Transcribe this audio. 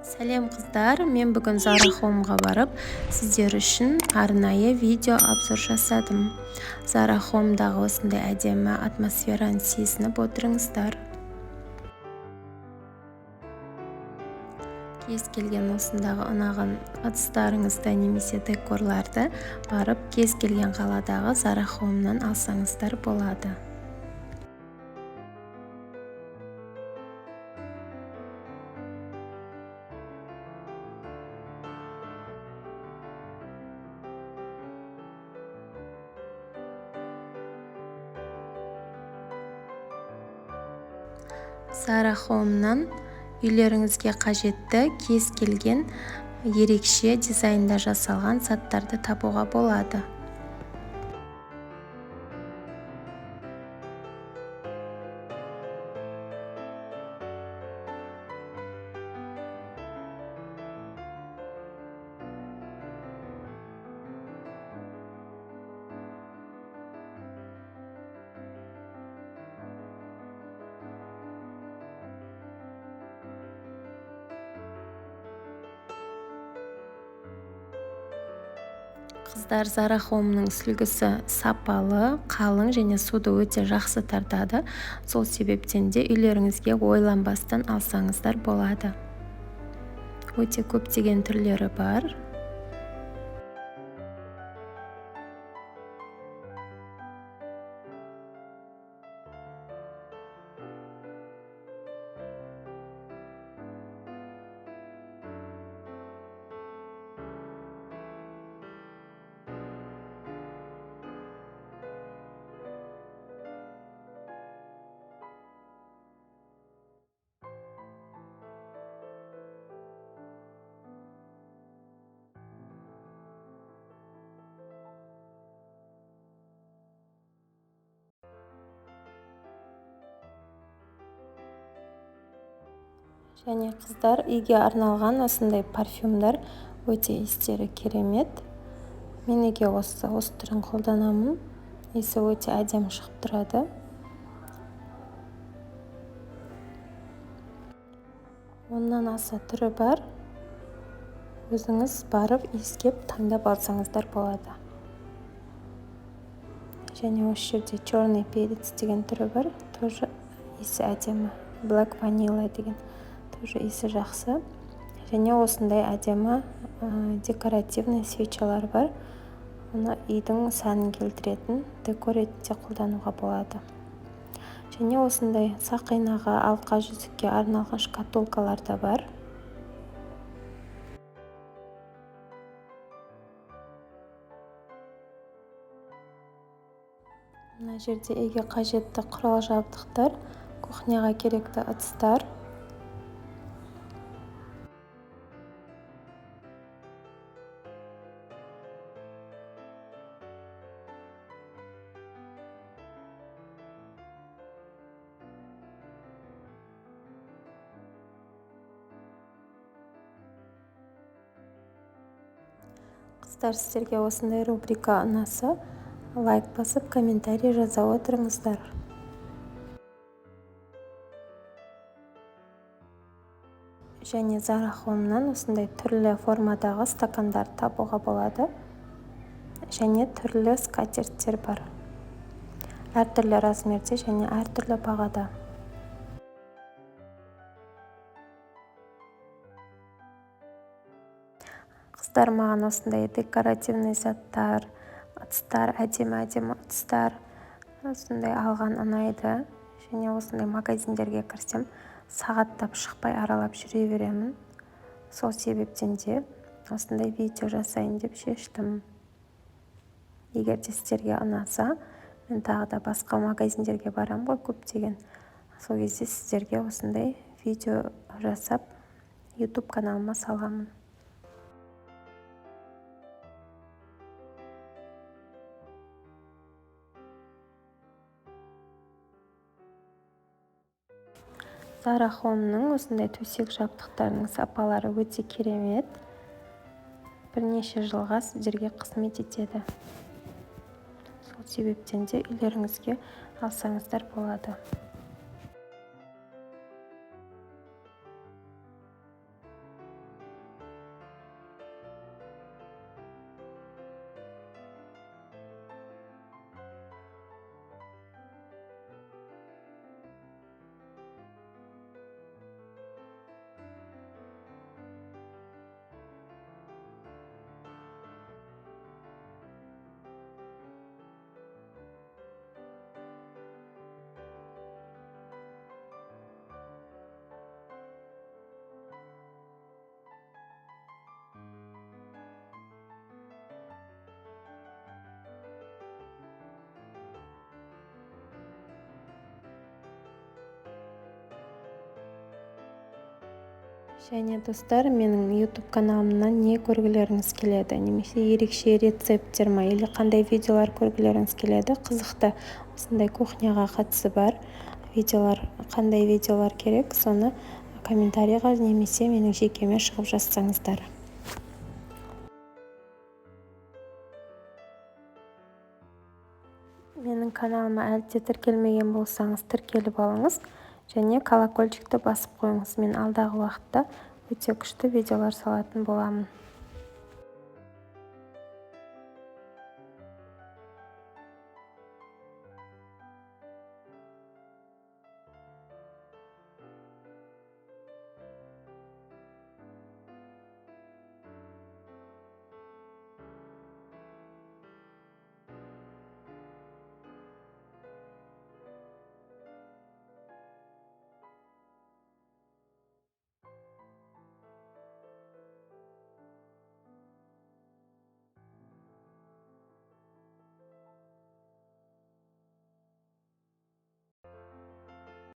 Сәлем, қыздар! Мен бүгін Zara Home'ға барып, сіздер үшін арнайы видео обзор жасадым. Zara Home'дағы осындай әдемі атмосфераны сезініп отырыңыздар. Кез келген осындағы ұнаған ыдыстарыңызды немесе декорларды барып, кез келген қаладағы Zara Home'нан алсаңыздар болады. Zara Home'нан үйлеріңізге қажетті кез келген ерекше дизайнда жасалған заттарды табуға болады. Қыздар, Zara Home'ның сүлгісі сапалы, қалың және суды өте жақсы тартады. Сол себептен де үйлеріңізге ойланбастан алсаңыздар болады. Өте көптеген түрлері бар. Және, қыздар, үйге арналған осындай парфюмдар өте иістері керемет. Мен үйге осы түрін қолданамын. Иісі өте әдемі шығып тұрады. 10-нан аса түрі бар. Өзіңіз барып иіскеп таңдап алсаңыздар болады. Және осы жерде черный перец деген түрі бар, тоже иісі әдемі. Black vanilla деген тоже иісі жақсы. Және осындай әдемі декоративный свечалар бар. Оны үйдің сәнін келтіретін декор ретінде қолдануға болады. Және осындай сақинаға, алқа, жүзікке арналған шкатулкалар да бар. Мына жерде үйге қажетті құрал жабдықтар, кухняға керекті ыдыстар. Қыздар, сіздерге осындай рубрика ұнаса, лайк басып, комментарий жаза отырыңыздар. Және Zara Home'нан осындай түрлі формадағы стакандар табуға болады. Және түрлі скатерттер бар. Әртүрлі размерде және әртүрлі бағада. Қыздар, маған осындай декоративный заттар, ыдыстар, әдемі-әдемі ыдыстар осындай алған ұнайды. Және осындай магазиндерге кірсем, сағаттап шықпай аралап жүре беремін. Сол себептен де осындай видео жасайын деп шештім. Егер де сіздерге ұнаса, мен тағы да басқа магазиндерге барам ғой көптеген. Сол кезде сіздерге осындай видео жасап, YouTube каналыма саламын. Zara Home'ның осындай төсек жабдықтарының сапалары өте керемет. Бірнеше жылға сіздерге қызмет етеді. Сол себептен де үйлеріңізге алсаңыздар болады. Және, достар, менің YouTube каналымнан не көргілеріңіз келеді, немесе ерекше рецепттер ма, или қандай видеолар көргілеріңіз келеді, қызықты, осындай кухняға қатысы бар видеолар, қандай видеолар керек, соны комментарийға немесе менің жекеме шығып жазсаңыздар. Менің каналыма әлі де тіркелмеген болсаңыз, тіркеліп алыңыз және колокольчикті басып қойыңыз. Мен алдағы уақытта өте күшті видеолар салатын боламын.